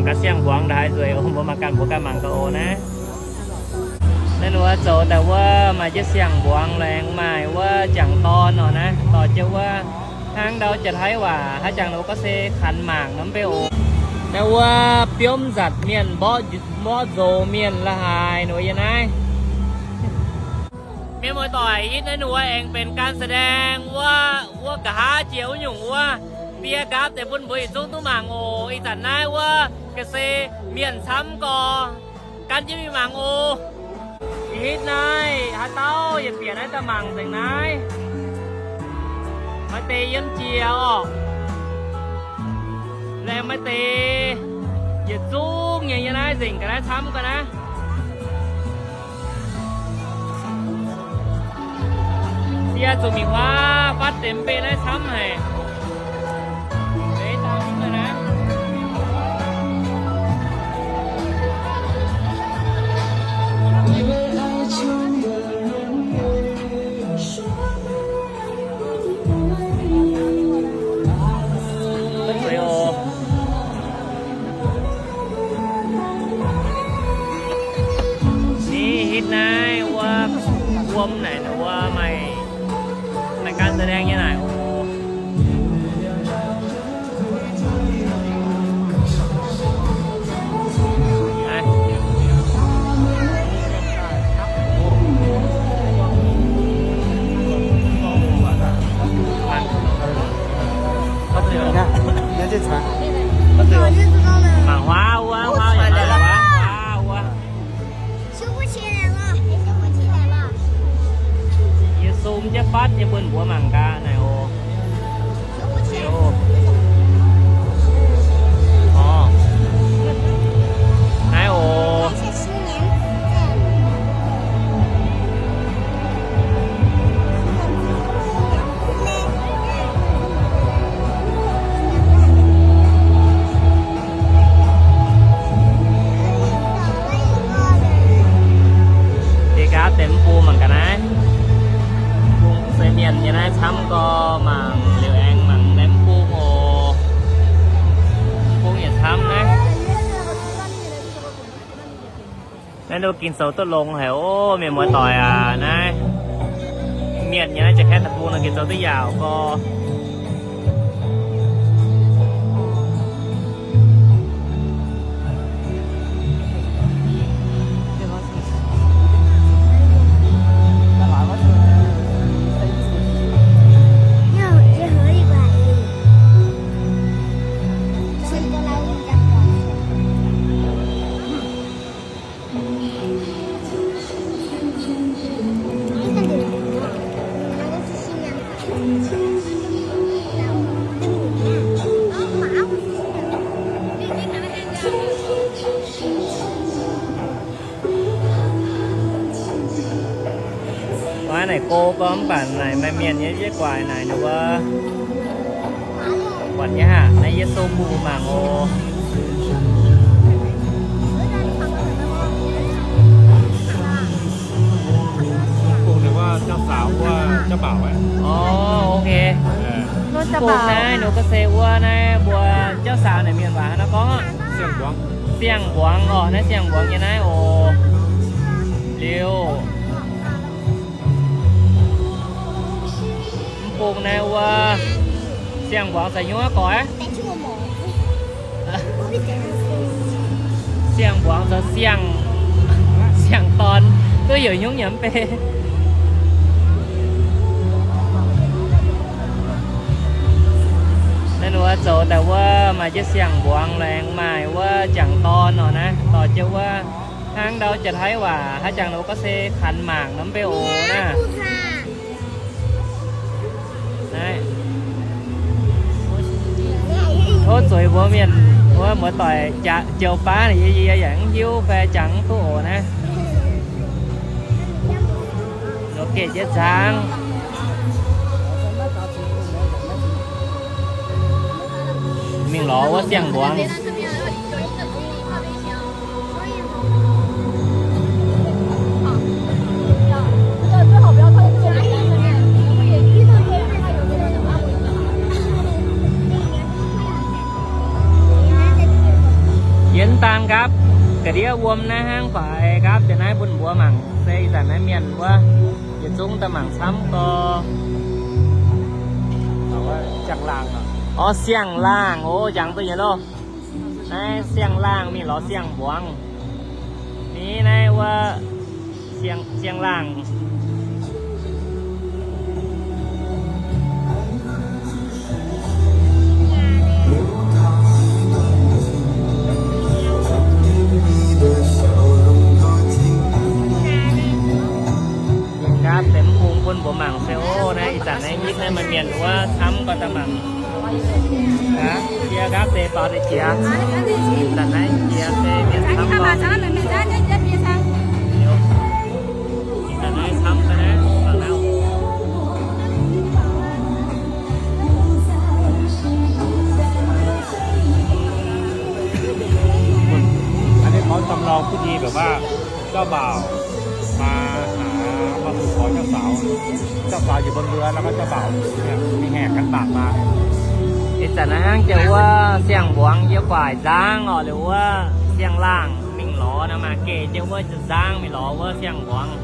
Gaax siang-mbuangz ndaaih nzueic, mbuo mangc ganh, mbuo ganh mangc gaax oc naaiv. Naaiv wuov zoux daaih wuov maaih jienv siang-mbuangz, laengz maaih wuov jangc dorn oc naaiv, dorh jienv wuov hnangv ndau jiex haiv waac haaix jangx nor gorngv se khanx mangc nor mv bei oc. Naaiv wuov biomv nzatc mienh, mborqv nzox mienh la'haaix nor yiem naaiv. Mienh muoz-doic, hitv naaiv wuov aengx benx การแสดง wuov, wuov nqa'haav jiex wuov nyungc wuov, fiev nqaapv deix bun mbuo yietc zungv duqv mangc oc. Ih zanc naaiv wuov ga'sie mienh camv gorx, gan jienv mingh mangc oc. Hitv naaiv haaix dauh yietc bieqc naaiv daaih mangc nzengc naaiv. Maaih deix yiem jiex orqc. Laengz maaih deix yietc zungv nyei yiem naaiv nzengc ga'naaiv camv ga'naaiv. Yie zuqc mingh huaav fatv deix mv bei naaiv camv haic. Ni hitv naaiv wuov, wuom naaic wuov maaih, maaih การแสดง nyei naaic oc. Mangc huaav wuov, huaav wuov. 收不起来了，收不起来了。 Yie sung jienv fatv nyei bun mbuo mangc gaax naaic oc. Orqc. Naaiv oc. Deix gaav deix mv bung mangc gaax naaiv. Bung se mienh nyei naaiv camv gorx, mangc liuz aengx mangc naaiv mv bung oc. Mv bung yietc camv naaiv. Naaiv nor ging zoux duqv longx haic oc, mienh muoz-doic aac. Naaiv mienh nyei naaiv jiex kaeqv deic-bung nor ging zoux duqv yaauc gorx. Naaiv naaic go gorngv mv baac naaic maaih mienh nyei, yie guaax naaic ninh mbuo buatc nyei haic. Naaiv yie sung mbuo mangc oc. Orqc, ok. Mv bung naaiv nor ga'sie wuov naaiv mbuo jauv saaux naaic mienh waac hnangv naaiv gorngv siang-mbuangz orqc. Naaiv siang-mbuangz nyei naaiv oc. Liuz mv bung naaiv wuov siang-mbuangz za'nyuoqv gorx. Siang-mbuangz zoux siang, siang-dorn duqv heuc nyungc nyei mv bei. Naaiv wuov zoux daaih wuov maaih jienv siang-mbuangz, laengz maaih wuov jangc-dorn nor naaiv, dorh jienv wuov hnangv ndau jiex haiv waac haaix jangx nor gorngv se khanx mangc nor mv bei oc naaiv. Naaiv, tov zueiz mbuo mienh wuov muoz-doic joux baav yie, yie yaac mv hiuv fai jangx mv duqv oc naaiv. Nor geh jienv nzangv. Mingh lorz wuov siang-mbuangz. Yie daan nqaapv ga'ndiev wuom naaiv hnangv, baaix nqaapv deix naaiv bun mbuo mangc, se ih zanc naaiv mienh wuov yietc zungv daaih mangc camv gorx. Orv, siang-laangh oc, jangx duqv nyei loh. Naaiv siang-laangh mingh lorz siang-mbuangz. Ni naaiv wuov siang-laangh. Yie nqaapv deix mv bung bun mbuo mangc se oc. Naaiv ih zanc naaiv hitv naaiv maaih mienh wuov camv gorx daaih mangc. Yie nqaapv deix baaux deix jiex. Ih zanc naaiv jiex se mienh camv gorx. Ih zanc naaiv camv gorx naaiv, mangc naaiv. Ih zanc naaiv camv gorx. อันนี้เขาจำลองพิธีแบบว่า เจ้าบ่าวมาหา มาสู่ขอเจ้าสาว เจ้าสาวอยู่บนเรือ แล้วก็เจ้าบ่าวเนี่ยมีแห่ขันหมากมา Ih zanc naaiv hnangv jiex wuov siang-mbuangz yiem gu'nguaaic nzangv oc, liuz wuov siang-laangh mingh lorz naaiv, maaih geh jiex wuov nzangv mingh lorz wuov siang-mbuangz.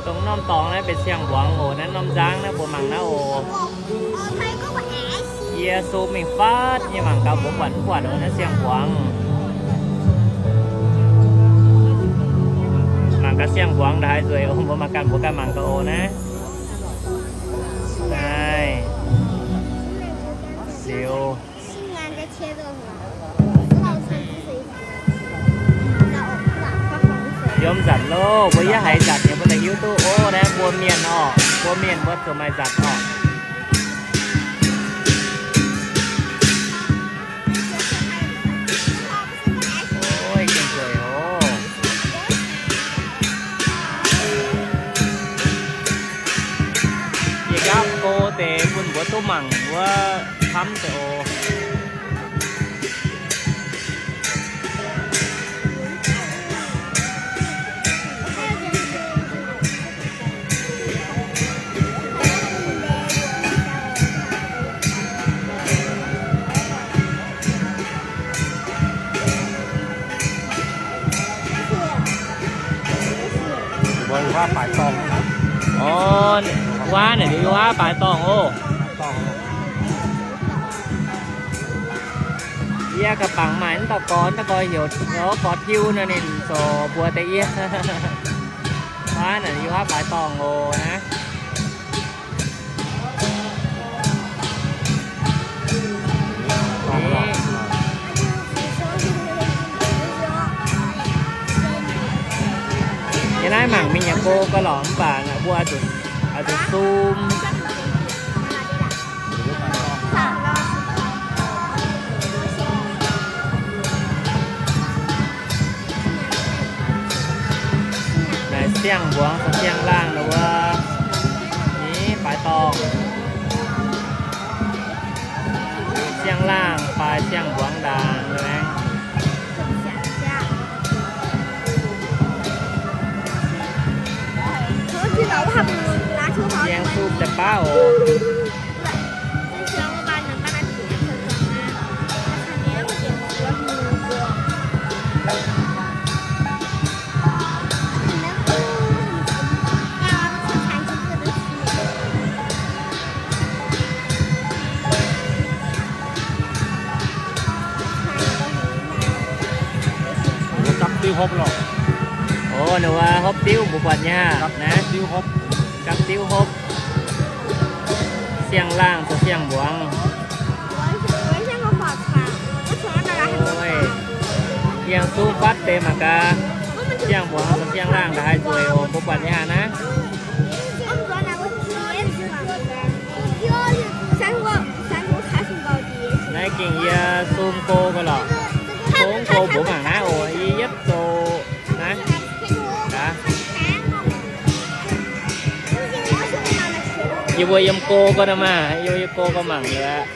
Dongh norm dorngx naaiv benx siang-mbuangz oc. Naaiv norm nzangv naaiv mbuo mangc naaiv oc. Yie zoom mingh fatv nyei mangc gaax mbuo buatc mv buatc oc, naaiv siang-mbuangz. Mangc gaax siang-mbuangz ndaaih nzueic oc. Mbuo mangc gaax, mbuo ganh mangc gaax oc naaiv. Naaiv. Siou. Yiem nzatc loh, mbuo yie haiz nzatc nyei mbuo daaih hiuv duqv oc. Naaiv mbuo mienh oc, mbuo mienh mbuo zuqc maaih nzatc oc. Oix, gengh nzueic oc. Yie nqaapv go deix bun mbuo duqv mangc wuov camv deix oc. Mbuo อยู่วัดป่ายตอง. Orv, wuov naaic liuz อยู่วัดป่ายตอง oc. Yie ga'bangc maaih naaiv dauh gorx, naaiv dauh gorx heuc gorx Tiu nor, ninh zoux mbuox deix yie. Wuov naaic อยู่วัดป่ายตอง oc naaiv. Yie naaiv mangc mingh yaac go ga'lorqc mv baac mbuo oix zuqc sum. Naaic siang-mbuangz caux siang-laangh wuov, ni ป่ายตอง. Siang-laangh fai siang-mbuangz ndaangc. Yie sum deix baav oc. Gapv diuv hopv lorqc. Oc, ninh mbuo hopv diuv mbuo buatc nyei aqv. Gapv diuv hopv. Gapv diuv hopv. Siang-laangh caux siang-mbuangz. Yie sum fatv deix mangc gaax, siang-mbuangz caux siang-laangh ndaaih haih nzueic oc, mbuo buatc nyei aqv naaiv. Naaiv gengh yie sum go ga'lorqc. Sum go mbuo mangc naaiv oc, yie yietv zoux naaiv. Yie mbuo yiem go ga'naaiv maah, yie mbuo yiem go ga'mangc liuz aqv.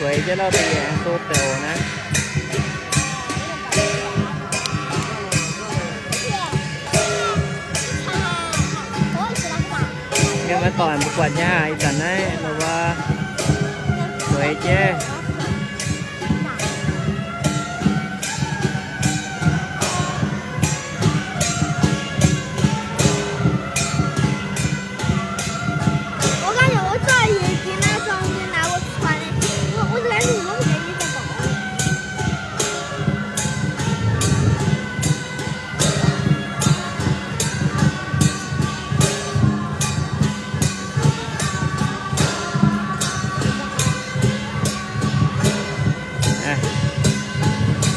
Zueiz jienv lauh deix aengx go deix oc naaiv. Mienh muoz-doic mbuo buatc nyei aac, ih zanc naaiv wuov zueiz jienv.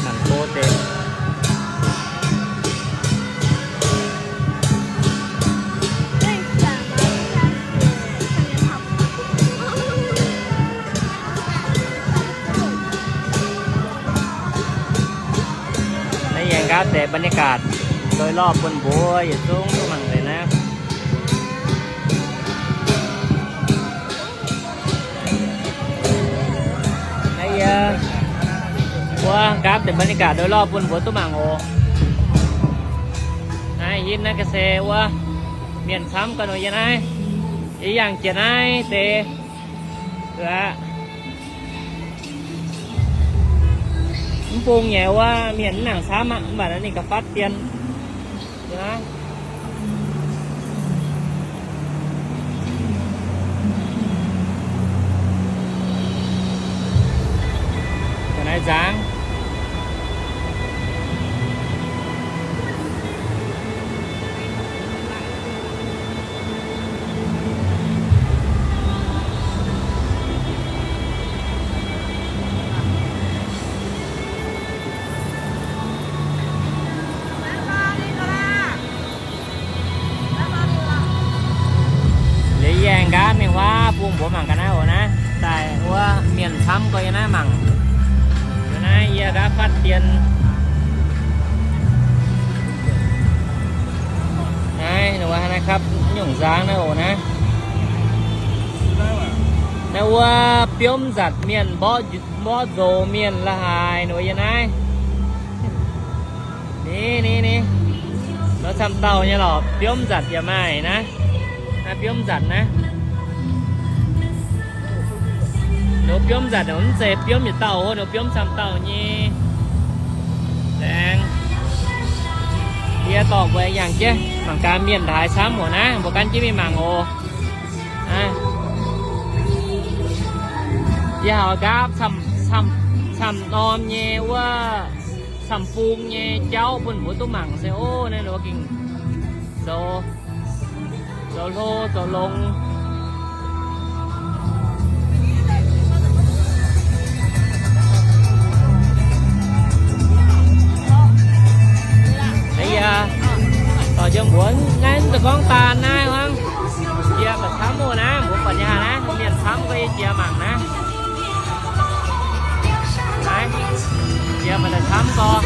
Mangc go deix. Naaiv yie nqaapv deix บรรยากาศ doz-lorh bun mbuo yietc zungv duqv mangc deix naaiv. Naaiv yie wuov nqaapv deix บรรยากาศ doz-lorh bun mbuo duqv mangc oc. Naaiv hitv naaiv ga'sie wuov mienh camv gau nor yie naaiv. Ih yangh jiex naaiv deix aqv. Mv bung nyei wuov mienh mv nangc camv aqv, mv baac ninh ga'fatv dien. Ga'naaiv nzangv. Liuz yie aengx nqaapv mingh huaav bung mbuox mangc ga'naaiv oc naaiv. Daaih wuov mienh camv gorx yie naaiv mangc. Yie naaiv yie nqaapv fatv dien. Naaiv ninh mbuo naaiv kapv nyungc nzangv naaiv oc naaiv. Naaiv wuov biomv nzatc mienh mborqv, mborqv nzox mienh la'haaix ninh mbuo yie naaiv. Ni, ni, ni. Nor camv dauh nyei lorqc, biomv nzatc yaac maaih naaiv. Naaiv biomv nzatc naaiv. Ninh mbuo biomv nzatc ninh mv zeiz biomv yietc dauh, ninh mbuo biomv camv dauh nyei. Laengz. Yie dorh mbuo yangh jienv mangc gaax mienh haaix camv oc naaiv, mbuo gan jienv mingh mangc oc. Yie haiz nqaapv camv, camv, camv norm nyei wuov camv bung nyei jauv bun mbuo duqv mangc se ov, naaiv ninh mbuo gengh zoux, zoux hlo zoux longx. Yie dorh jienv mbuox naaiv, da'gorngv daan naaiv hnangv. Jiex mba'camv oc naaiv, mbuo buatc nyei haic naaiv, mienh camv gorx yie jiex mangc naaiv. Naaiv, jiex mba'camv gorx,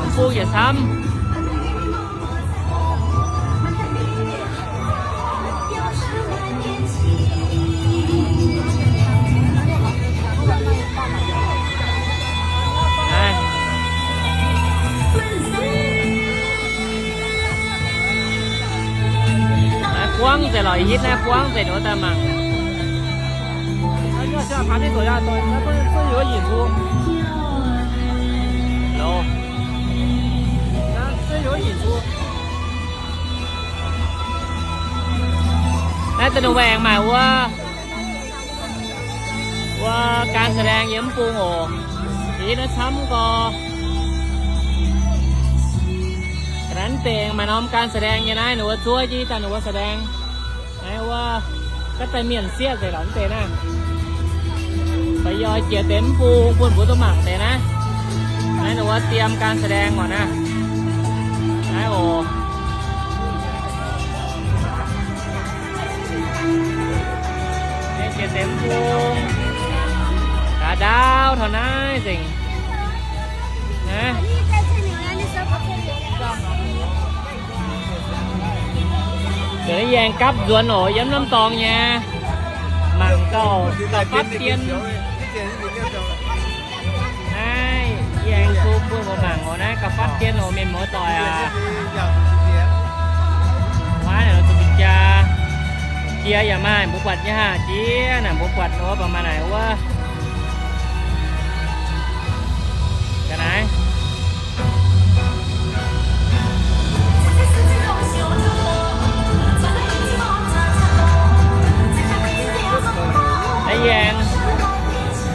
mv bung yietc camv. Naaiv buangv nzengc lorqc, hitv naaiv buangv nzengc wuov daaih mangc. Naaiv da'nungv aengx maaih wuov, wuov การแสดง yiem mv bung oc. Yie naaiv camv gorx. Ga'naaiv deix maaih norm การแสดง nyei naaiv, ninh mbuo zuov jienv daaih ninh mbuo แสดง. Naaiv wuov, ga'daaih mienh sieqv nzengc lorqc mv deix naaiv. Baac yie oix jiex deix mv bung bun mbuo duqv mangc deix naaiv. Naaiv ninh mbuo เตรียมการแสดง oc naaiv. Naaiv oc. Jiex deix mv bung, gaax ndaauv taux naaiv nzengc. Deix naaiv yie aengx gapv nzuonx oc, yiem norm dorngx nyei. Mangc gauh fatv dien. Bun mbuo mangc oc, naaiv gauh fatv jienv oc, mienh muoz doic aac. Maiv naaic lorz zuqc mingh jaa. Jiex yaac maaih mbuo buatc nyei haah, jiex naaic mbuo buatc wuov baac maaih naaic wuov. Ga'naaiv. Naaiv yie aengx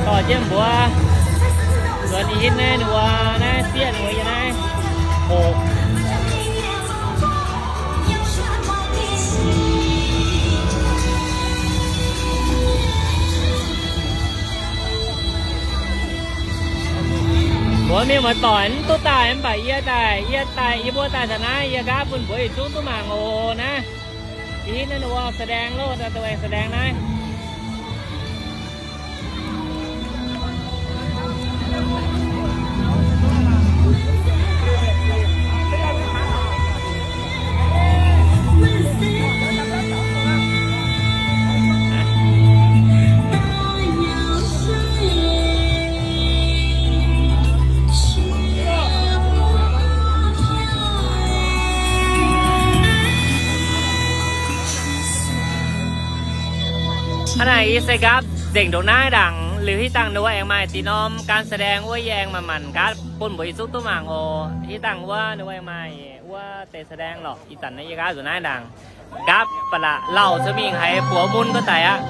dorh jienv mbuox nzuonx i hitv naaiv ninh mbuo naaiv sieqv ninh mbuo yiem naaiv hoqc. Mbuox mienh muoz doic mv duqv daaih mv baac yie daaih, yie daaih, yie mbuo daaih taux naaiv, yie nqaapv bun mbuox yietc zungv duqv mangc oc naaiv. Ih hitv naaiv ninh mbuo แสดง loh, daaih dongh aengx แสดง naaiv. Hnangv naaic yie se nqaapv nzengc ndongc naaiv ndaangc, liuz hitv dangh ninh mbuo aengx maaih deix norm การแสดง wuov, yie aengx manc-manc nqaapv bun mbuo yietc zungv duqv mangc oc. Hitv dangh wuov ninh mbuo aengx maaih wuov deix แสดง lorqc. Ih zanc naaiv yie nqaapv nzengc naaiv ndaangc, nqaapv ba'laqc lauh cuotv mingh haiz buoz mun gorngv daic aqv.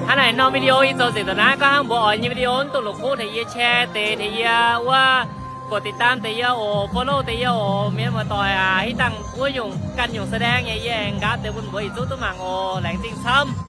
Hnangv naaic norm video yie zoux nzengc daaih naaiv, gorngv hnangv mbuo oix nyei video mv dungx longc kuv tengx yie share deix, tengx yie wuov กดติดตาม deix yie oc, follow deix yie oc, mienh muoz doic aac. Hitv dangh wuov nyungc ganh nyungc แสดง nyei yie aengx nqaapv deix bun mbuo yietc zungv duqv mangc oc. Laengz zingh camv.